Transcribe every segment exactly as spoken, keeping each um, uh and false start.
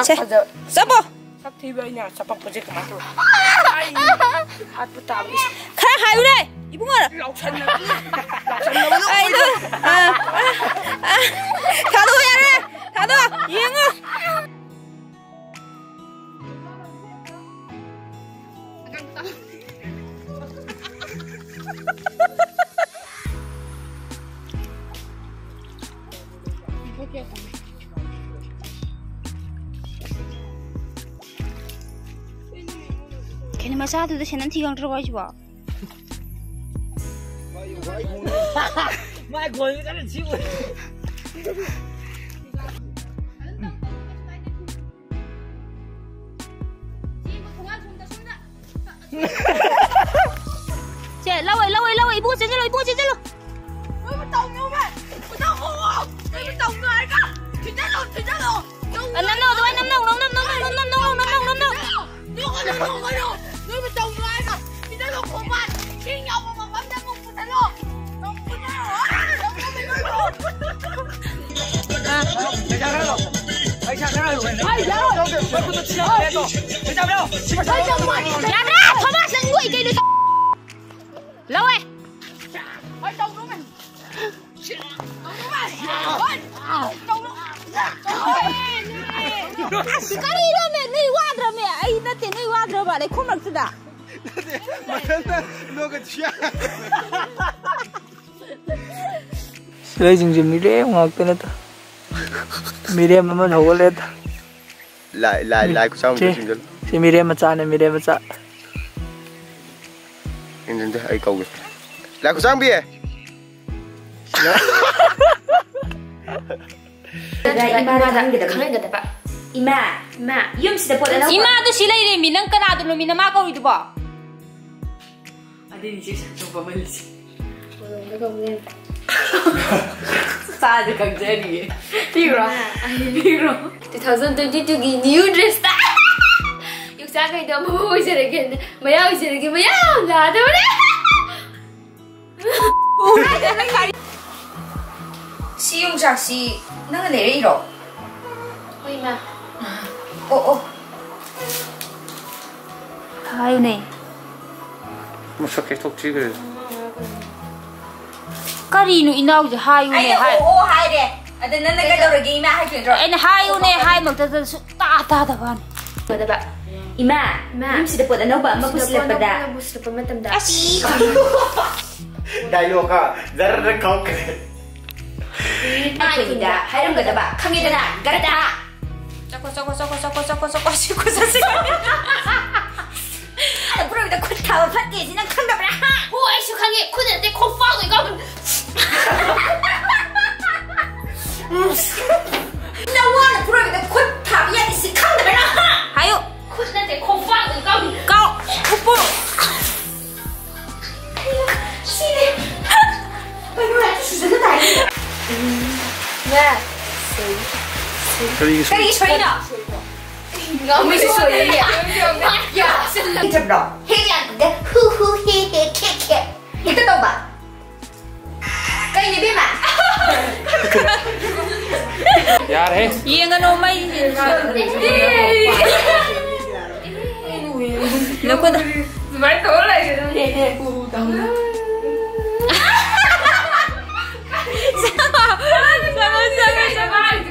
ꯁꯦ, ꯐꯖ- ꯆꯠꯄꯣ꯫ ꯁꯛ ꯊꯤꯕ ꯑꯩꯅ ꯆꯄꯛꯄꯁꯦ ꯀꯃꯥꯏꯅ ꯇꯧꯕ? ꯑꯩ ꯍꯥꯠꯄ ꯇꯥꯕꯅꯤ꯫ ꯈꯔ ꯍꯥꯏꯌꯨꯅꯦ, ꯏꯕꯨꯡꯉꯣ꯫ ꯂꯥꯎꯁꯟꯅꯕꯅꯤ꯫ ꯂꯥꯎꯁꯟꯅꯕꯅꯤ꯫ ꯑꯩꯗꯣ, ꯑ, ꯑ, ꯑ, ꯊꯥꯗꯣꯛꯑꯣ, ꯌꯥꯔꯦ꯫ ꯊꯥꯗꯣꯛꯑꯣ, ꯌꯦꯡꯉꯣ꯫ ꯀꯩꯅꯣ ꯃꯆꯥꯗꯨꯗ ꯁꯦꯟꯗꯟ ꯊꯤ ꯈꯪꯗ꯭ꯔꯕꯣ ꯍꯥꯏꯁꯤꯕꯣ? ꯃꯥꯏ ꯈꯣꯟꯁꯦ ꯀꯟꯅ ꯊꯤ ꯑꯣꯏ꯫ ꯁꯦ, ꯂꯧꯋꯦ, ꯂꯧꯋꯦ, ꯂꯧꯋꯦ, ꯏꯕꯨꯡꯉꯣ ꯆꯦꯟꯁꯤꯜꯂꯣ, ꯏꯕꯨꯡꯉꯣ ꯆꯦꯟꯁꯤꯜꯂꯣ꯫ ꯅꯣꯏꯕꯨ ꯇꯧꯅꯨꯃꯦ! ꯈꯨꯗꯥ ꯍꯣꯡꯉꯣ! ꯅꯣꯏꯕꯨ ꯇꯧꯅꯨ ꯍꯥꯏꯔꯒ! ꯊꯤꯟꯖꯜꯂꯣ, ꯊꯤꯟꯖꯜꯂꯣ! ꯅꯧꯅ ꯑ, ꯅꯝꯅꯧ, ꯑꯗꯨꯃꯥꯏꯅ ꯅꯝꯅꯧ, ꯅꯝꯅꯧ, ꯅꯝꯅꯧ, ꯅꯝꯅꯧ, ꯅꯝꯅꯧ, ꯅꯝꯅꯧ, ꯅꯝꯅꯧ, ꯅꯝꯅꯧ! ꯅꯣꯛꯀꯅꯨ, ꯅꯣꯛꯀꯅꯨ! ꯅꯣꯏꯕꯨ ꯇꯧꯅꯨ ꯍꯥꯏꯔꯒ! ꯊꯤꯟꯖꯜꯂꯣ, ꯈꯣꯡꯕꯥꯟ! ꯏꯁꯤꯡ ꯌꯥꯎꯕ ꯃꯐꯝꯗ ꯑꯃꯨꯛ ꯄꯨꯁꯜꯂꯣ! ꯅꯣꯡ ꯄꯨꯁꯜꯂꯣ! ꯅꯣꯡ ꯄꯨꯁꯜꯂꯣ! ꯌꯥꯗ꯭ꯔꯥ? ꯊꯣꯃꯥꯁ, ꯅꯪ ꯅꯣꯛꯏ ꯀꯩꯅꯣ? ꯂꯧꯋꯦ꯫ ꯑꯁ, ꯀꯔꯤꯅꯣꯃꯦ? ꯅꯣꯏ ꯋꯥꯗ꯭ꯔꯃꯦ? ꯑꯩ ꯅꯠꯇꯦ, ꯅꯣꯏ ꯋꯥꯗ꯭ꯔꯕ ꯂꯩꯈꯣꯝ ꯃꯔꯛꯇꯨꯗ? ꯃꯊꯟꯇ ꯅꯣꯛꯀ ꯊꯤꯌꯥ꯫ ꯁꯤꯗꯩꯁꯤꯡꯁꯦ ꯃꯤꯔꯦꯝ ꯉꯥꯛꯇꯅꯦ꯫ ꯃꯤꯔꯦꯝ ꯑꯃ ꯍꯧꯒꯠꯂꯦ꯫ ꯂꯥꯏ, ꯂꯥꯏ, ꯂꯥꯏ ꯈꯨꯠꯁꯥꯡꯕꯤꯗꯣ ꯁꯤ, ꯆꯤꯡꯁꯤꯜꯂꯨ꯫ ꯁꯤ ꯃꯤꯔꯦꯝ ꯃꯆꯥꯅꯦ, ꯃꯤꯔꯦꯝ ꯃꯆꯥ꯫ ꯆꯤꯡꯁꯤꯟꯗꯦ, ꯑꯩ ꯀꯧꯒꯦ꯫ ꯂꯥꯏ ꯈꯨꯠꯁꯥꯡꯕꯤ! ꯏꯃꯥꯗ ꯈꯪꯍꯟꯒꯗꯕ꯫ ꯈꯪꯍꯟꯒꯗꯕ꯫ ꯏꯃꯥ, ꯏꯃꯥ, ꯌꯨꯝꯁꯤꯗ ꯄꯣꯠ ꯑꯅꯧꯕ꯫ ꯏꯃꯥꯗꯣ ꯁꯤ ꯂꯩꯔꯦꯃꯤ, ꯅꯪ ꯀꯅꯥꯗꯅꯣꯃꯤ ꯅꯃꯥ ꯀꯧꯔꯤꯗꯨꯕꯣ? ꯑꯗꯨꯏꯅꯤ ꯆꯦ ꯁꯟꯇꯣꯛ ꯄꯥꯝꯍꯜꯂꯤꯁꯦ꯫ ꯀꯣꯂꯣꯝꯗ ꯀꯧꯅꯤ꯫ ꯆꯥꯗ ꯈꯪꯖꯔꯤꯌꯦ꯫ ꯄꯤꯈ꯭ꯔꯣ? ꯄꯤꯈ꯭ꯔꯣ? Two thousand twenty two ꯒꯤ new dress ꯇ ꯌꯣꯡꯆꯥꯛꯈꯩꯗꯣ ꯃꯃꯧ ꯑꯣꯏꯖꯔꯒꯦ, ꯃꯌꯥ ꯑꯣꯏꯖꯔꯒꯦ, ꯃꯌꯥꯝ ꯂꯥꯛꯑꯗꯕꯅꯦ꯫ ꯁꯤ ꯌꯣꯡꯆꯥꯛꯁꯤ ꯅꯪꯅ ꯂꯩꯔꯛꯏꯔꯣ? ꯍꯣꯏ, ꯏꯃꯥ꯫ ꯑꯣ, ꯑꯣ꯫ ꯍꯥꯏꯌꯨꯅꯦ꯫ ꯃꯁꯛ ꯀꯩꯊꯣꯛ ꯊꯤꯈ꯭ꯔꯦ꯫ ꯀꯔꯤꯅꯣ ꯏꯅꯥꯎꯁꯦ? ꯍꯥꯏꯌꯨꯅꯦ, ꯑꯩꯅ ꯍꯥꯏ-꯫ ꯑꯣ, ꯑꯣ ꯍꯥꯏꯔꯦ꯫ ꯑꯗ ꯅꯪꯅ ꯀꯩꯗꯧꯔꯒꯦ ꯏꯃꯥ ꯍꯥꯏꯈꯤꯗ꯭ꯔꯣ? ꯑꯩꯅ ꯍꯥꯏꯌꯨꯅꯦ ꯍꯥꯏ ꯃꯛꯇꯗ ꯁꯨꯛꯇꯥ ꯇꯥꯗꯕ ꯋꯥꯅꯤ꯫ ꯒꯗꯕ꯫ ꯏꯃꯥ, ꯏꯃꯥ, ꯌꯨꯝꯁꯤꯗ ꯄꯣꯠ ꯑꯅꯧꯕ ꯑꯃ ꯁꯤꯗ ꯄꯣꯠ ꯄꯨꯁꯤꯜꯂꯛꯄꯗ꯫ ꯑꯅꯧꯕ ꯑꯃ ꯄꯨꯁꯤꯜꯂꯛꯄ ꯃꯇꯝꯗ꯫ ꯑꯁ! ꯗꯥꯏꯂꯣꯒ ꯖꯔ ꯀꯥꯎꯈ꯭ꯔꯦ꯫ ꯑꯩꯈꯣꯏꯗ ꯍꯥꯏꯔꯝꯒꯗꯕ ꯈꯪꯉꯦꯗꯅ, ꯒꯔꯗꯥ꯫ ꯆꯥꯈꯣ, ꯆꯥꯈꯣ, ꯆꯥꯈꯣ, ꯆꯥꯈꯣ, ꯆꯥꯈꯣ, ꯆꯥꯈꯣ, ꯁꯤ ꯈꯨꯠ ꯆꯠꯁꯤ꯫ ꯑꯗ ꯄꯨꯔꯛꯄꯗ ꯈꯨꯠ ꯊꯥꯕ ꯐꯠꯇꯦ ꯁꯤ ꯅꯪ ꯈꯪꯗꯕ꯭ꯔꯥ? ꯍꯥ? ꯍꯣ, ꯑꯩꯁꯨ ꯈꯪꯉꯦ꯫ ꯈꯨꯠ ꯅꯠꯇꯦ, ꯈꯣꯡꯄꯥꯛꯇ ꯀꯥꯎꯕꯅꯤ꯫ ꯅꯋꯥꯅ ꯄꯨꯔꯛꯄꯗ ꯈꯨꯠ ꯊꯥꯕ ꯌꯥꯗꯦ ꯁꯤ ꯈꯪꯗꯕ꯭ꯔꯥ? ꯍꯥ? ꯍꯥꯏꯌꯨ꯫ ꯈꯨꯠ ꯅꯠꯇꯦ, ꯈꯣꯡꯄꯥꯛꯇ ꯀꯥꯎꯕꯅꯤ꯫ ꯀꯥꯎ꯫ ꯎꯄꯨ꯫ ꯁꯤꯔꯦ꯫ ꯀꯩꯅꯣ, ꯍꯦꯛꯇ ꯁꯨꯖꯜꯂ ꯇꯥꯏ꯫ ꯀꯔꯤꯒꯤ ꯁꯣꯏ-꯫ ꯀꯔꯤꯒꯤ ꯁꯣꯏꯔꯤꯅꯣ? ꯉꯝꯃꯤꯁꯦ ꯁꯣꯏꯔꯦꯅꯦ꯫ ꯂꯩꯇꯕ꯭ꯔꯣ? ꯍꯦꯛ ꯂꯥꯛꯄꯗ ꯍꯨ ꯍꯨ ꯍꯦ ꯍꯦ ꯈꯦ ꯈꯦ꯫ ꯍꯦꯛꯇ ꯇꯧꯕ꯫ ꯀꯩꯅꯣ ꯏꯕꯦꯝꯃ? ꯌꯥꯔꯦ꯫ ꯌꯦꯡꯒꯅꯨ, ꯃꯩ꯫ ꯅꯈꯨꯠ꯫ ꯑꯗꯨꯃꯥꯏꯅ ꯇꯧꯔ ꯂꯩꯒꯗꯕꯅꯦ꯫ ꯆꯪꯉꯣ, ꯆꯪꯉꯣ, ꯆꯪꯉꯣ, ꯆꯪꯉꯣ꯫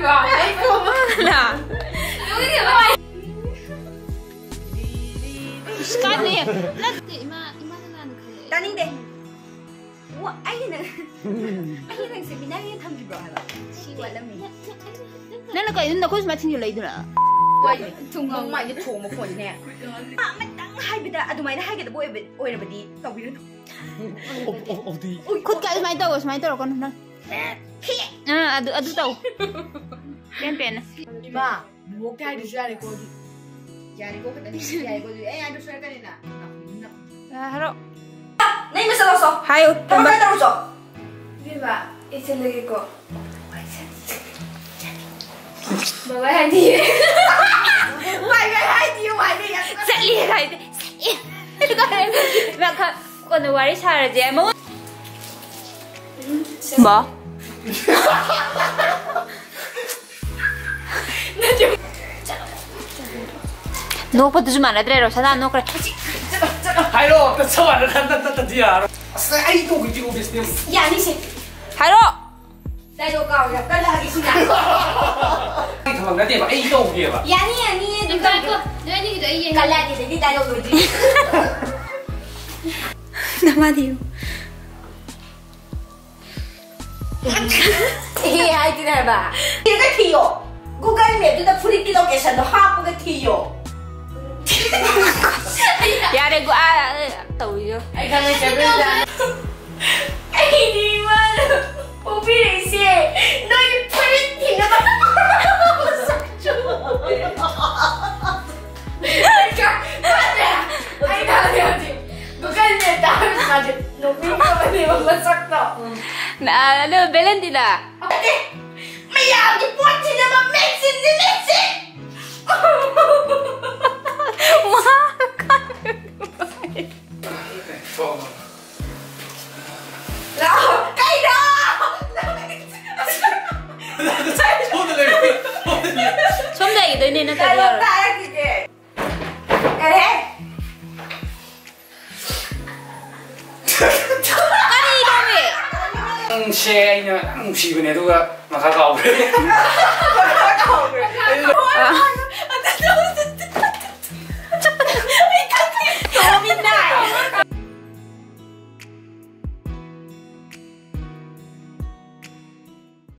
ꯂꯥ꯫ ꯏꯁ, ꯀꯥꯟꯅꯩ꯫ ꯅꯠꯇꯦ, ꯏꯃꯥ, ꯏꯃꯥꯅ ꯂꯥꯟꯅ ꯈꯜꯂꯦ꯫ ꯇꯥꯅꯤꯡꯗꯦ꯫ ꯋꯥ-, ꯑꯩꯅ ꯅꯪ-, ꯑꯩꯅ ꯅꯪꯁꯦ ꯃꯤꯅꯥꯏ ꯑꯣꯏꯅ ꯊꯝꯈꯤꯕ꯭ꯔꯣ ꯍꯥꯏꯕ? ꯁꯤ ꯋꯥꯠꯂꯝꯃꯦ꯫ ꯅꯪꯅ ꯀꯩꯅꯣ ꯅꯈꯨꯠ ꯁꯨꯃꯥꯏꯅ ꯊꯤꯟꯖꯤꯜꯂꯛꯏꯗꯨꯅ? ꯀꯩꯅꯣ? ꯊꯨꯡ ꯃꯃꯥꯏꯗ ꯊꯣꯡꯕ ꯈꯣꯟꯁꯤꯅꯦ꯫ ꯋꯥ ꯑꯃꯇꯪ ꯍꯥꯏꯕꯗ ꯑꯗꯨꯃꯥꯏꯅ ꯍꯥꯏꯒꯗꯕ ꯑꯣꯏꯕ-, ꯑꯣꯏꯔꯕꯗꯤ ꯇꯧꯕꯤꯔꯨꯅꯨ꯫ ꯑꯣ, ꯑꯣ, ꯑꯣ, ꯑꯗꯨꯗꯤ꯫ ꯎꯏ, ꯈꯨꯠꯀ ꯑꯗꯨꯃꯥꯏꯅ ꯇꯧ, ꯁꯨꯃꯥꯏꯅ ꯇꯧꯔꯛꯀꯅꯨ ꯅꯪ꯫ ꯐꯤ꯫ ꯑꯥ, ꯑꯗꯨ, ꯑꯗꯨ ꯇꯧ꯫ ꯄꯦꯟ ꯄꯦꯟꯅ꯫ ꯏꯃꯥ, ꯕꯣꯕꯣꯛꯇꯤ ꯍꯥꯏꯗ꯭ꯔꯁꯨ ꯌꯥꯔꯦꯀꯣ꯫ ꯌꯥꯔꯦꯀꯣ, ꯈꯛꯇꯅꯤ꯫ ꯌꯥꯔꯦꯀꯣ, ꯑꯗꯨꯗꯤ ꯑꯩ ꯍꯥꯏꯗ꯭ꯔꯁꯨ ꯌꯥꯔꯦꯀꯅꯤꯅ꯫ ꯑ, ꯍꯥꯏꯔꯣ꯫ ꯅꯪ ꯃꯁꯛ ꯂꯧꯁꯣ꯫ ꯍꯥꯏꯌꯨ, ꯊꯕꯛ ꯇꯝꯕ꯫ ꯈꯔ ꯇꯧꯔꯨꯆꯣ꯫ ꯏꯕꯦꯝꯃ, ꯑꯩ ꯆꯠꯂꯒꯦꯀꯣ꯫ ꯕꯥꯏ ꯕꯥꯏ ꯍꯥꯏꯗꯤꯌꯦ꯫ ꯕꯥꯏ ꯕꯥꯏ ꯍꯥꯏꯗꯤꯌꯦ, ꯋꯥꯏꯗ ꯌꯥꯝ ꯆꯠꯂꯤ ꯍꯥꯏꯗꯤ, ꯆꯠꯂꯤ꯫ ꯃꯥ ꯈ-, ꯀꯣꯟꯅ ꯋꯥꯔꯤ ꯁꯥꯔꯁꯦ꯫ ꯃꯉꯣꯟ-꯫ ꯕꯥ꯫ ꯅꯠꯇꯦ꯫ ꯆꯠꯂꯣ꯫ ꯅꯣꯛꯄꯗꯨꯁꯨ ꯃꯥꯟꯅꯗ꯭ꯔꯦ, ꯔꯣꯁꯅꯥ ꯅꯣꯛꯈ꯭ꯔꯦ꯫ ꯍꯥꯏꯔꯣ, ꯑꯝꯇ ꯁꯧꯍꯜꯂꯒ ꯅꯠꯇꯗꯤ ꯌꯥꯔꯣꯏ꯫ ꯑꯁ, ꯑꯩ ꯇꯧꯈꯤꯗꯦꯀꯣ business꯫ ꯌꯥꯅꯤꯁꯦ꯫ ꯍꯥꯏꯔꯣ꯫ ꯗꯥꯏꯂꯣꯛ ꯀꯥꯎꯔꯦ, ꯀꯜꯂꯛꯑꯒꯦ ꯁꯤꯅ꯫ ꯑꯩ ꯊꯕꯛ ꯅꯠꯇꯦꯕ, ꯑꯩ ꯇꯧꯒꯦꯕ꯫ ꯌꯥꯅꯤ, ꯌꯥꯅꯤꯌꯦ, ꯑꯗꯨꯝ ꯇꯧꯀꯣ꯫ ꯅꯣꯏ ꯑꯅꯤꯒꯤꯗꯣ ꯑꯩ ꯌꯦꯡ ꯀꯜꯂꯛꯑꯒꯦ, ꯑꯗꯩꯗꯤ ꯗꯥꯏꯂꯣꯛ ꯂꯣꯏꯗ꯭ꯔꯤ꯫ ꯅꯃꯥꯗꯤ꯫ ꯑꯦ ꯍꯥꯏꯗꯨꯅꯦ ꯍꯥꯏꯕ꯫ ꯊꯤꯔꯒ ꯊꯤꯌꯣ꯫ Google Mapꯇꯨꯗ ꯐꯨꯔꯤꯠꯀꯤ locationꯗꯣ ꯍꯥꯞꯄꯒ ꯊꯤꯌꯣ꯫ ꯌꯥꯔꯦ, ꯒꯨ-, ꯑꯥ, ꯑꯥ, ꯇꯧꯕꯤꯌꯣ꯫ ꯑꯩ ꯈꯪꯉꯦ, ꯆꯦ ꯕ꯭ꯔꯦꯟꯗꯥ꯫ ꯑꯩꯗꯤ ꯏꯃꯥꯅ ꯄꯣꯛꯄꯤꯔꯛꯏꯁꯦ ꯅꯣꯏꯒꯤ ꯐꯨꯔꯤꯠ ꯊꯤꯅꯕ꯫ ꯃꯥꯅꯦ, ꯑꯩ ꯈꯪꯉꯦ ꯍꯧꯖꯤꯛ꯫ Google Mapꯇ ꯍꯥꯏꯕ ꯃꯥꯁꯦ ꯅꯣꯛꯅꯤꯡꯉꯕꯅꯦꯕ ꯃꯁꯛꯇꯣ꯫ ꯅ-, ꯑꯗꯣ ꯕꯦꯂꯦꯟꯗꯤꯅ꯫ ꯅꯠꯇꯦ, ꯃꯌꯥꯝꯒꯤ ꯄꯣꯠ ꯊꯤꯅꯕ ꯃꯦꯆꯤꯟꯅꯤ, ꯃꯦꯆꯤꯟ! ꯂꯥꯛꯑꯣ, ꯀꯩꯅꯣ? ꯁꯣꯝ ꯂꯩꯈꯤꯗꯣꯏꯅꯦ, ꯅꯠꯇ꯭ꯔꯗꯤ ꯗꯥꯏꯂꯣꯛ ꯌꯥꯔꯣꯏ꯫ ꯇꯥꯔꯛꯈꯤꯒꯦ꯫ ꯀꯔꯤ? ꯀꯔꯤꯅꯣꯃꯤ? ꯅꯪꯁꯦ ꯑꯩꯅ ꯌꯥꯝ ꯅꯨꯡꯁꯤꯕꯅꯦ, ꯑꯗꯨꯒ ꯃꯈꯥ ꯀꯥꯎꯈ꯭ꯔꯦ꯫